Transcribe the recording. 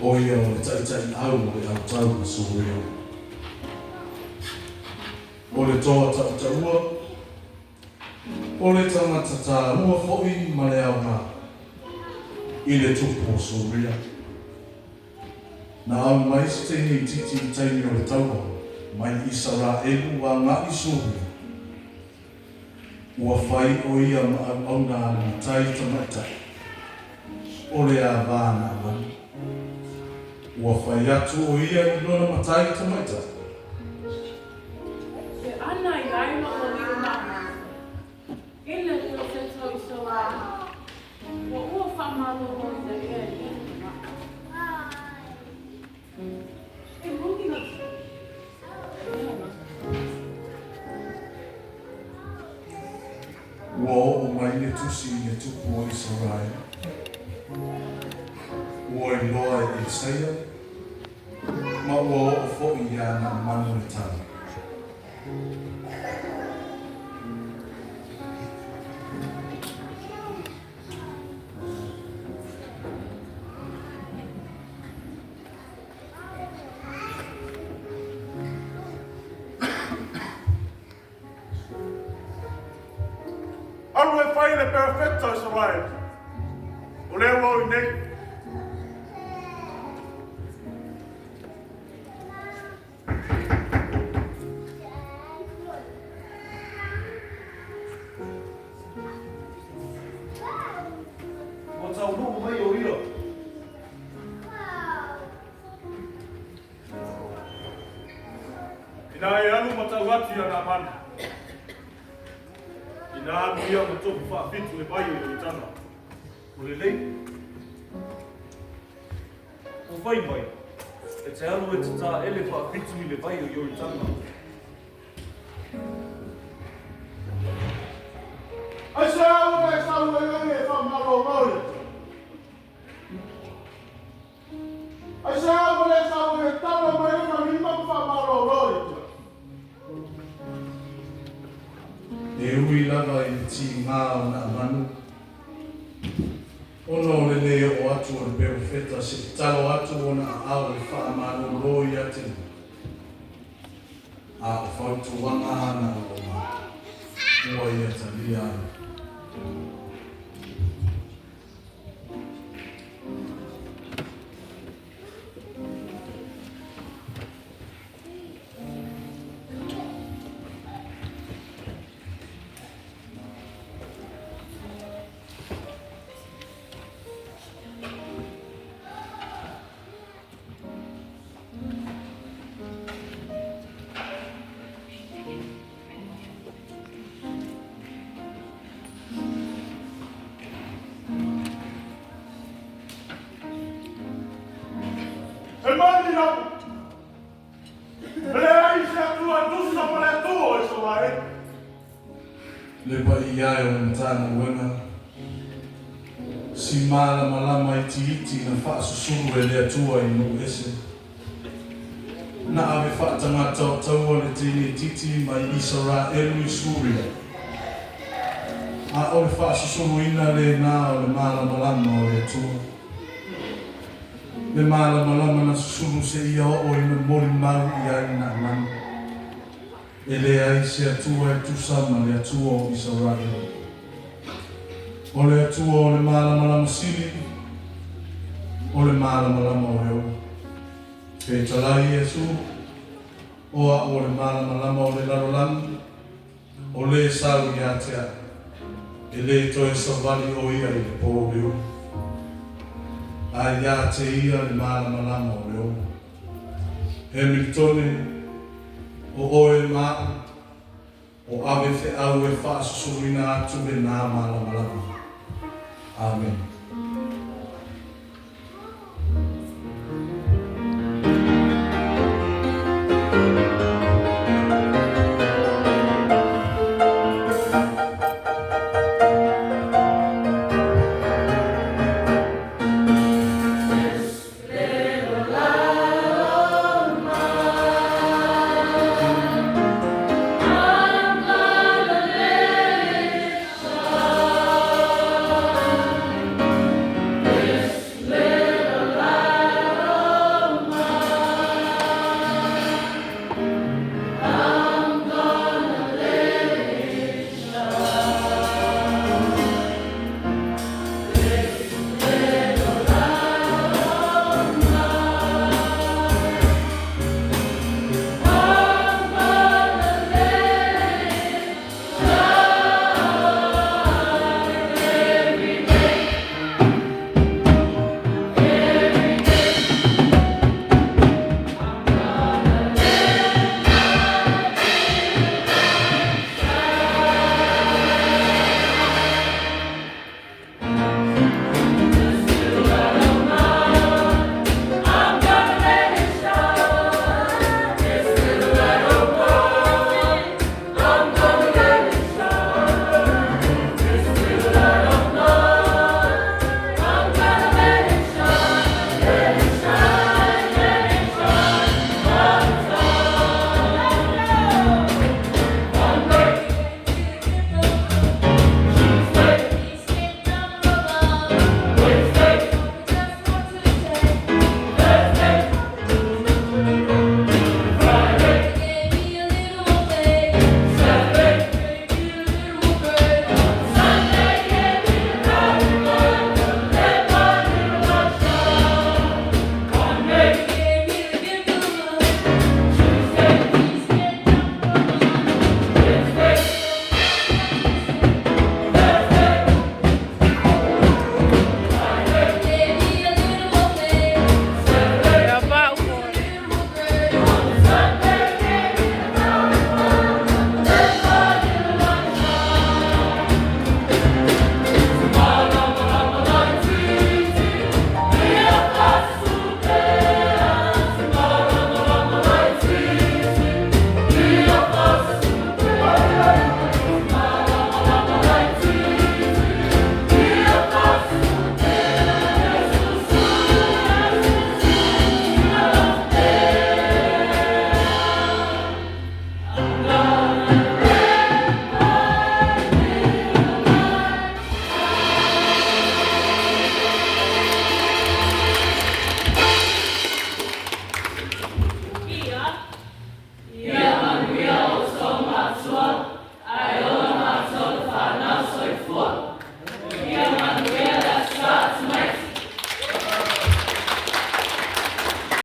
O ia o le taitaiau o le autau a Suria. O le toa tautaua, o le tagata taua foi ma le aoga i le tupu o Suria. Na aumai se teine itiiti i taimi o le taua mai Isaraelu agai i Suria. Ua fai o ia ma auauna a le matai tamaitai o le ava Naamani. Ua fai atu o ia i lona matai tamaitai. E ana i ai lou alii o Naamani, e le perofeta o Isaraelu, ua ua faamaloloina ea i lena maʻi. E moni Ua oo mai le tusi i le tupu o Isaraelu, ua iloa e Elisaia, ma ua oo foi iā Naamani le tala. Alu e fai le perofeta o Isaraelu, o lea ua o i nei. Ua taunuu mai o ia. Ina e alu ma tau atu ia Naamani, ina alu ia ma tofu faafitu le vai o Ioritana, o lelei. Ua fai mai, e te alu e te tāele faafitu i le vai o Ioritana. Aisea ua e sau ai ai e faamalolo i le Atua? Aisea ua le sau ai e tala mai lona lima ma faamalolo i le Atua? E ui lava i le tigā o Naamanu, ona o le lē oo atu o le perofeta se i talo atu ona aao e faamalolo ia te ia, a o fautuaga ana auauna, ua ia talia ai. E moni lava, e leai se Atua e tusa ma le Atua o Isaraelu. Le paia e o le Matagaluega, si malamalama itiiti na faasusulu e le Atua i nuu ese. Na ave faatagata o taua le teine itiiti mai Isaraelu i Suria. A o le faasusuluina lena o le malamalama o le Atua. Le malamalama na susulu seia oo ina molimau i ai Naamani. E leai se Atua e tusa ma le Atua o Isaraelu. O le Atua o le malamalama sili, o le malamalama o le ola. Fetalai Iesu, o a'u o le malamalama o le lalolagi, o lē sau ia te a'u, e lē toe savali o ia i le pō o le ulu. A iā te ia le malamalama o le ola. Hemiltone, o oe ma a'u, o ave fe'au e faasusuluina atu lenā malamalama. Amene.